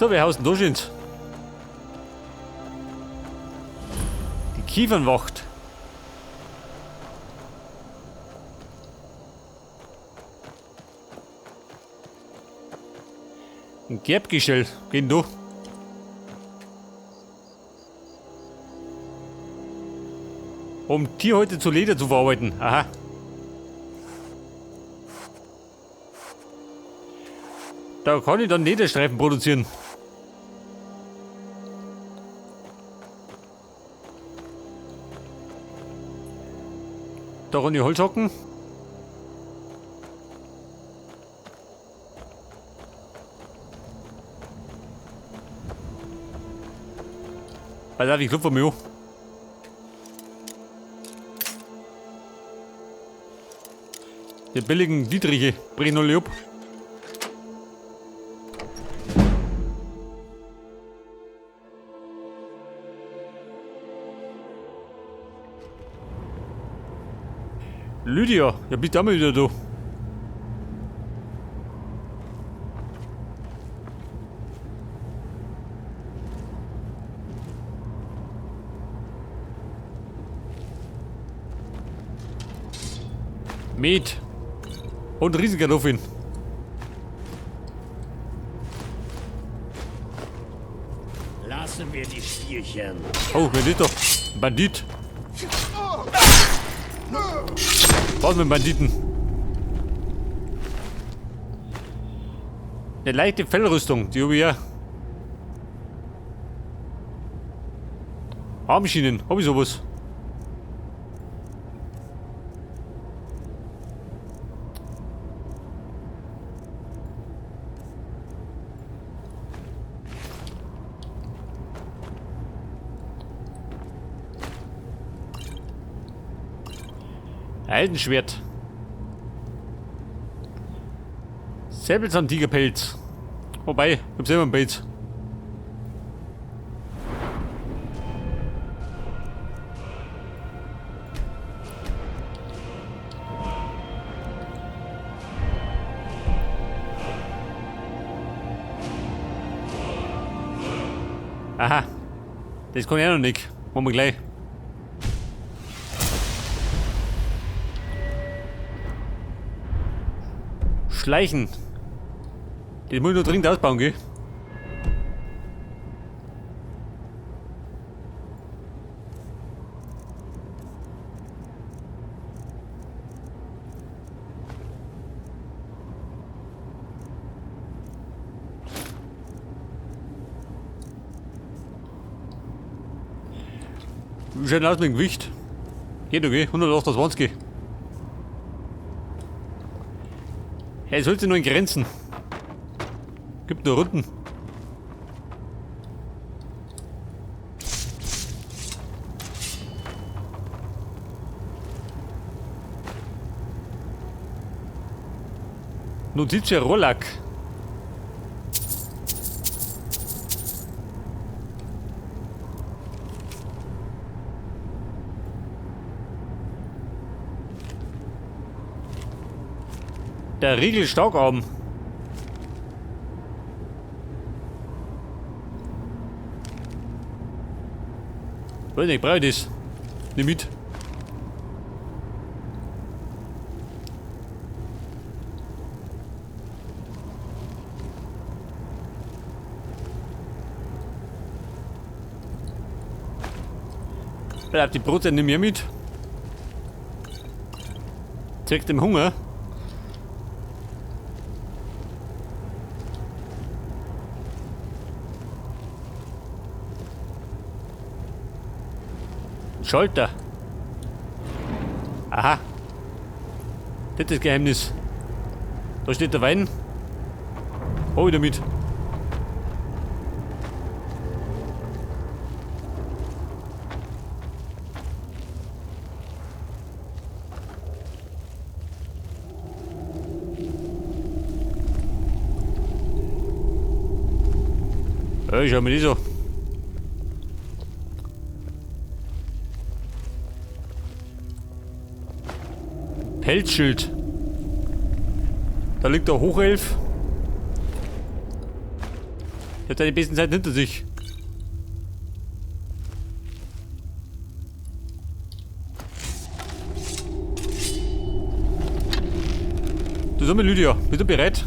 So, wer haust denn da schön? Die Kiefernwacht. Ein Gerbgestell. Gehen da. Um Tierhäute zu Leder zu verarbeiten. Aha. Da kann ich dann Lederstreifen produzieren. Da kann ich Holz hacken. Pass auf, ich klopfe mich an. Die billigen Dietriche brechen alle ab. Lydia, ja bist auch mal wieder da. Met. Und Riesenkartoffeln. Lassen wir die Spielchen. Oh, wer ist doch? Bandit. Was mit Banditen? Eine leichte Fellrüstung, die habe ich ja. Armschienen, hab ich sowas? Eisenschwert. Säbelzahntigerpelz. Wobei, ich hab selber einen Pelz. Aha. Das kann ich auch noch nicht. Machen wir gleich. Schleichen. Das muss ich noch dringend ausbauen, gell? Wie schaut denn aus mit dem Gewicht? Geht okay, 128. Hey, es hält sich nur in Grenzen. Gibt nur Runden. Notitia Rollack. Der Riegel Staugarm. Weiß nicht, brauche ich das? Nimm mit. Bleibt die Brotzeit nicht mehr mit. Zeigt dem Hunger. Schalter. Aha. Das ist das Geheimnis. Da steht der Wein. Hol ich damit. Ja, ich schau mir die so. Pelzschild. Da liegt der Hochelf. Der hat seine besten Zeiten hinter sich. Du sag mal, Lydia, bist du bereit?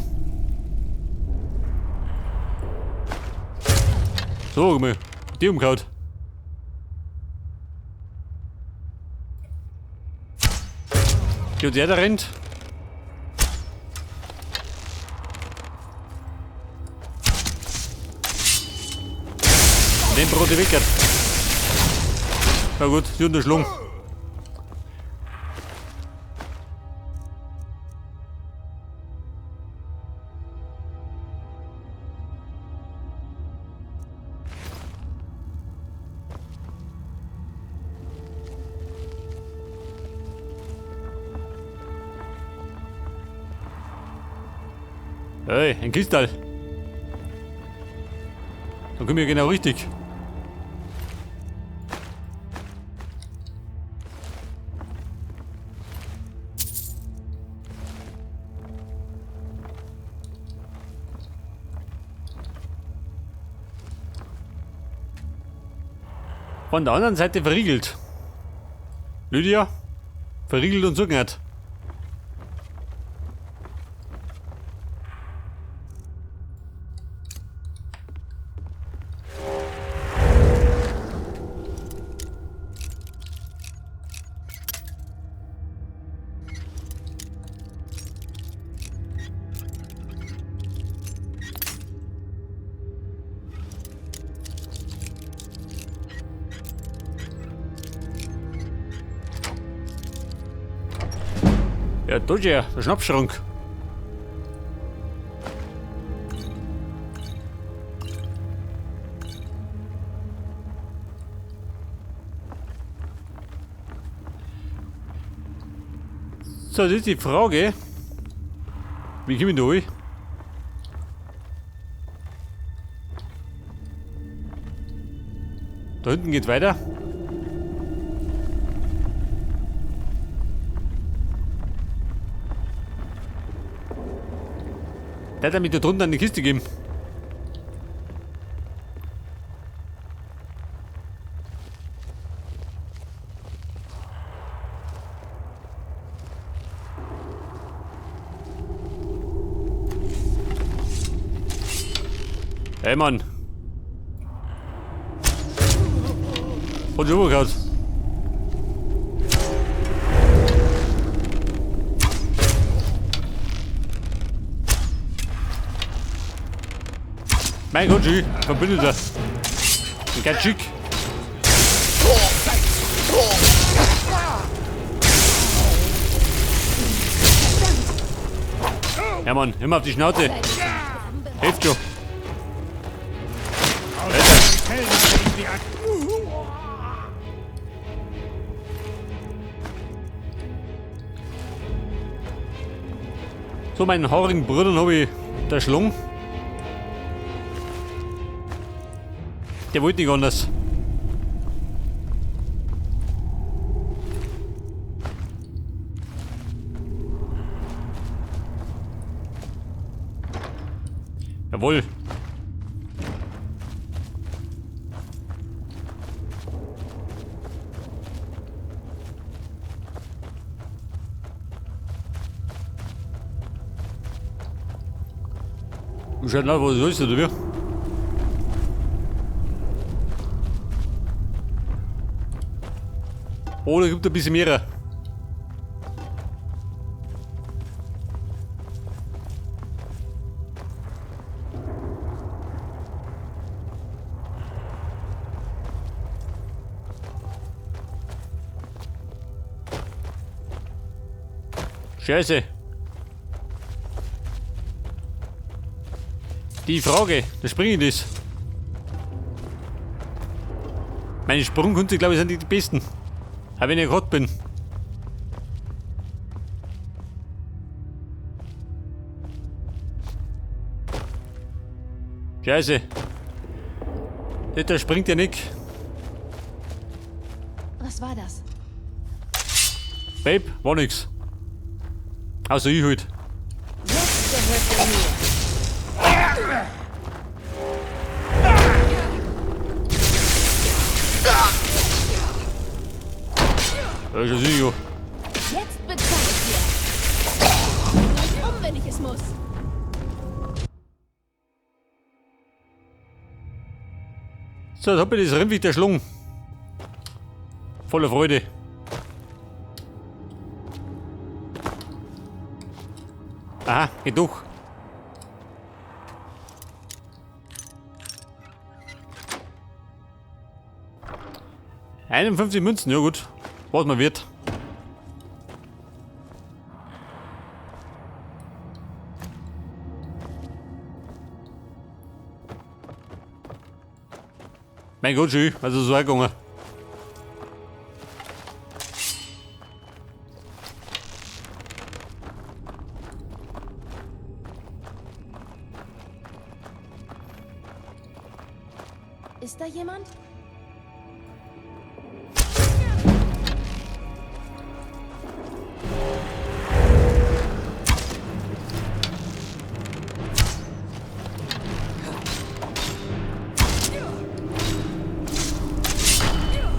So, guck mal, die umgehauen. Ja, der da rennt. Den Brot weg. Na gut, sie unterschlungen. Hey, ein Kristall. Dann kommen wir genau richtig. Von der anderen Seite verriegelt. Lydia, verriegelt und zugehört. Ja, da ist ja der Schnappschrank. So, das ist die Frage. Wie komme ich da rein? Da hinten geht's weiter. Der hat mich da drunter an die Kiste gegeben. Hey Mann. Und schon gehabt. Mein Gott, schön. Verbündeter. Ganz schick. Ja Mann, immer auf die Schnauze. Hilft schon. So, meinen haarigen Brüdern habe ich da schlungen. Der wollte nicht anders. Jawohl. Du schaut nach, was sollst du da? Oh, da gibt es ein bisschen mehr. Scheiße. Die Frage, da springe ich das. Meine Sprungkünste, glaube ich, sind die besten. Aber wenn ich gerade bin. Scheiße. Der springt ja nicht. Was war das? Babe, war nix. Außer ich halt. Jetzt gehört er mir. Ja, ist ja sicher. Jetzt bezahle ich dir. Gleich um, wenn ich es muss. So, jetzt hab ich das Rindviech erschlungen. Voller Freude. Aha, geht durch. 51 Münzen, ja gut. Was man wird. Mein Gott, schön, also so gegangen. Ist da jemand?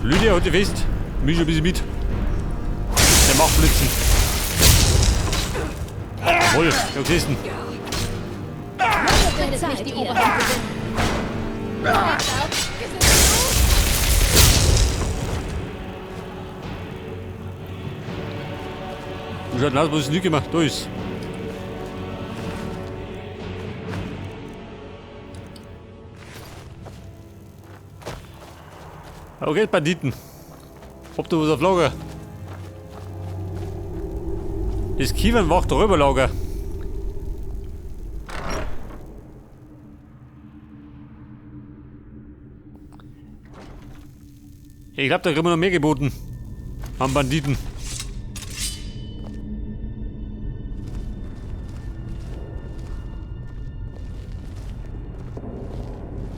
Lydia, halt dich fest. Misch ein bisschen mit. Der macht Blitzen. Jawohl, ja gesessen. Werdet nicht die Oberhand gewinnen. Wie schaut denn aus, was ist nicht gemacht? Da ist. Okay, Banditen. Habt ihr was auf Lager? Das Kiewernwacht Räuberlager. Ich glaub, da kriegen wir noch mehr geboten. An Banditen.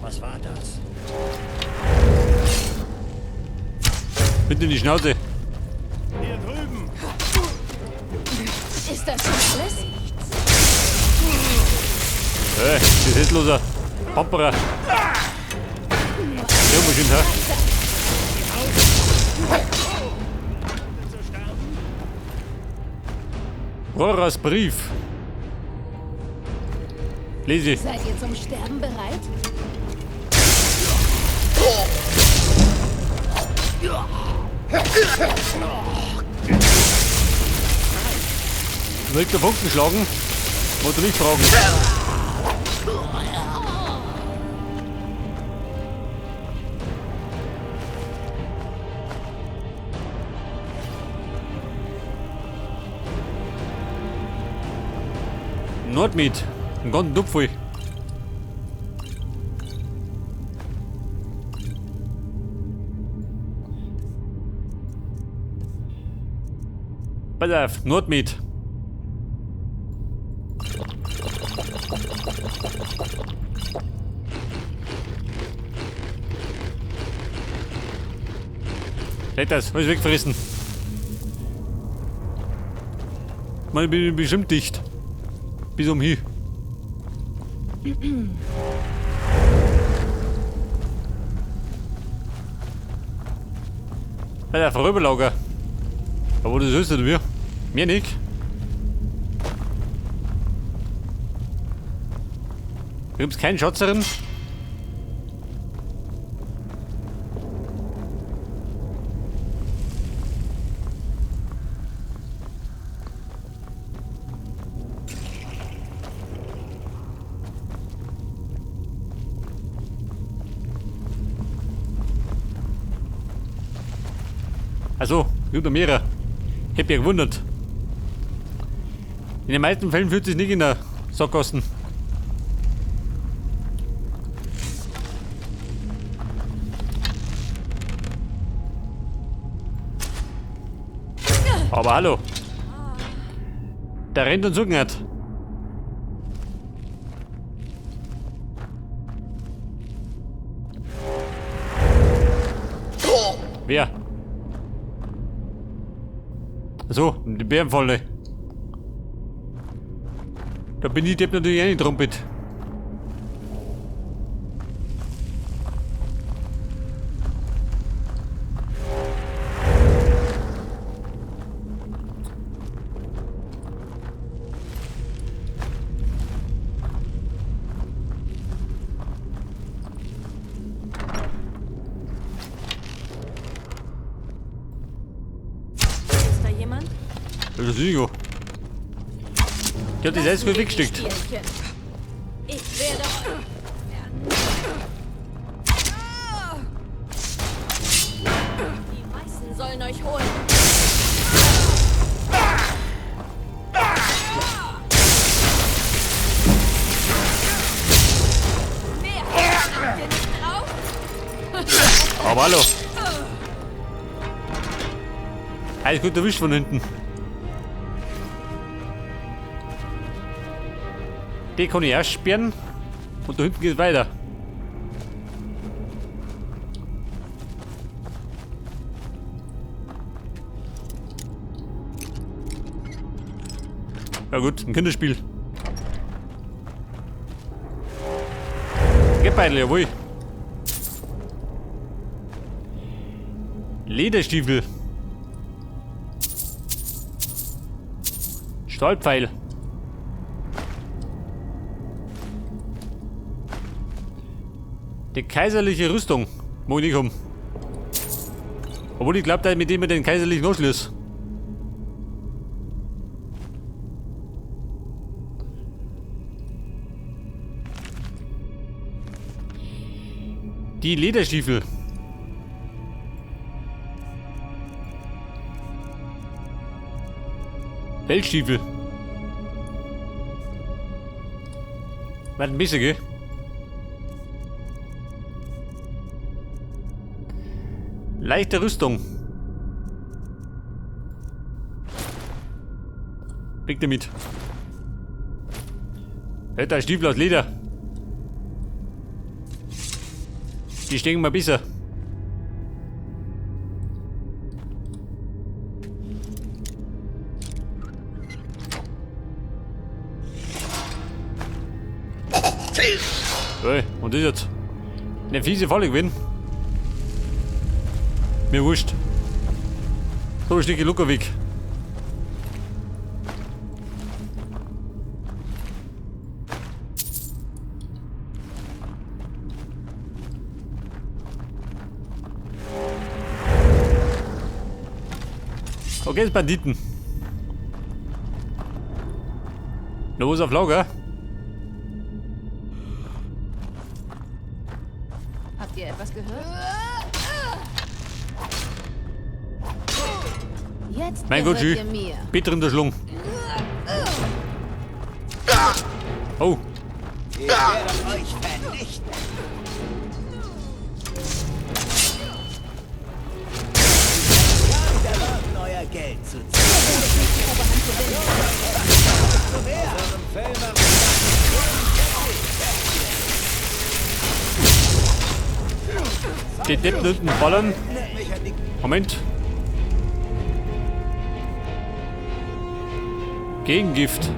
Was war das? Mit in die Schnauze. Hier drüben. Ist das schon alles? Hey, das ist loser Pamperer. Ja, bestimmt, hä? Rohrers Brief. Lese. Seid ihr zum Sterben bereit? Will der Funken schlagen? Wollte mich fragen. Nordmeat. Einen ganzen Topf voll. Pass auf, Nordmeat. Leg das, alles wegfressen. Man, ich bin bestimmt dicht. Bis um hier. Alter, Vorüberlager. Aber das ist nicht wir. Mir nicht. Da gibt's keinen Schatz drin. Also, gibt noch mehrere. Hätte mich gewundert. In den meisten Fällen fühlt sich nicht in der Sackgassen. Aber hallo. Der rennt und sucht nicht. Wer? So, die Bärenfalle. Da bin ich Depp natürlich auch nicht Trompet. Schon Sügo. Ich hab die selbst gut weggesteckt. Ich werde euch. Die Weißen sollen euch holen. Mehr habt ihr nicht drauf? Aber hallo. Alles gut erwischt von hinten. Die kann ich erst sperren. Und da hinten geht weiter. Ja gut, ein Kinderspiel. Geldbeutel, jawohl. Lederstiefel. Stahlpfeil. Die kaiserliche Rüstung. Mag ich nicht haben. Obwohl ich glaub, dass mit dem den kaiserlichen Anschluss. Die Lederstiefel. Feldstiefel. Warte ein bisschen, gell? Leichte Rüstung. Weg damit. Alter, Stiefel aus Leder. Die stehen mal besser. Hey, und das jetzt? Eine fiese Falle gewesen. Mir wurscht. So, Stücke locker weg. Okay, das Banditen. Los auf Lager. Habt ihr etwas gehört? Jetzt Mein Gott, gehört ihr mir. Bitter in der Schlung. Oh. Ich werde euch vernichten. Euer Geld zu ziehen. Die Deppen unten ballern. Moment. Gegengift.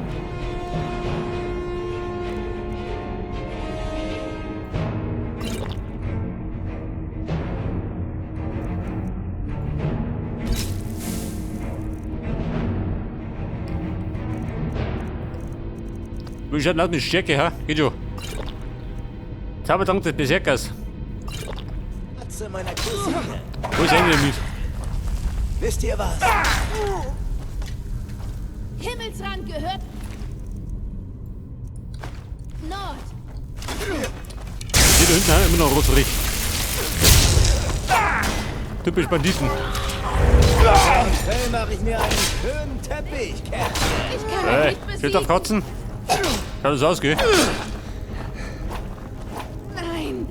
Wie schaut denn aus mit Stärke, ha? Geht schon. Zaubertrank des Berserkers. Katze meiner Cousine. Wo ist eigentlich damit? Wisst ihr was? Himmelsrand gehört Nord. Hier da hinten, ha? Immer noch rot-rich. Typisch Banditen. Fell mache ich mir einen schönen Teppich, Kätzchen. Ich kann euch Hey, nicht steht besiegen. auf Katzen? Schaut das aus, gell? Nein,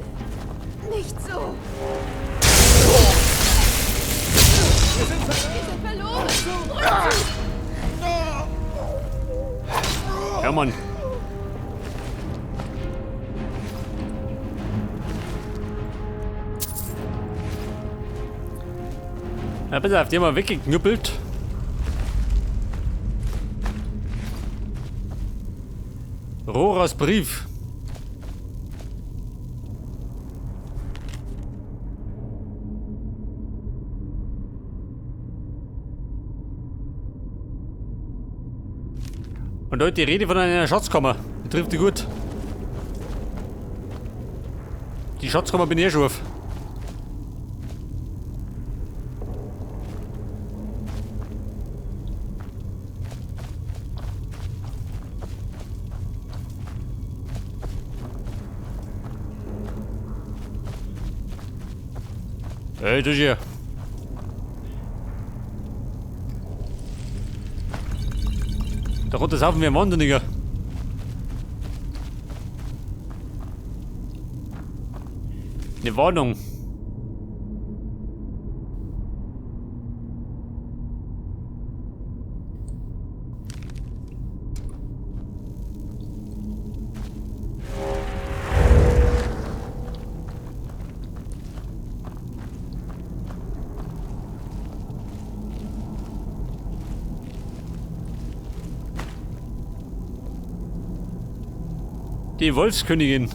nicht so. Wir sind verloren. Rückzug. Ja, Mann. Ja, bitte, auf die mal weggeknüppelt. Roras Brief. Und heute die Rede von einer Schatzkammer. Die trifft die gut. Die Schatzkammer bin ich eh schon auf. Ey, das hier. Da runter saufen wir ein Wahnsinniger. Eine Warnung. Die Wolfskönigin.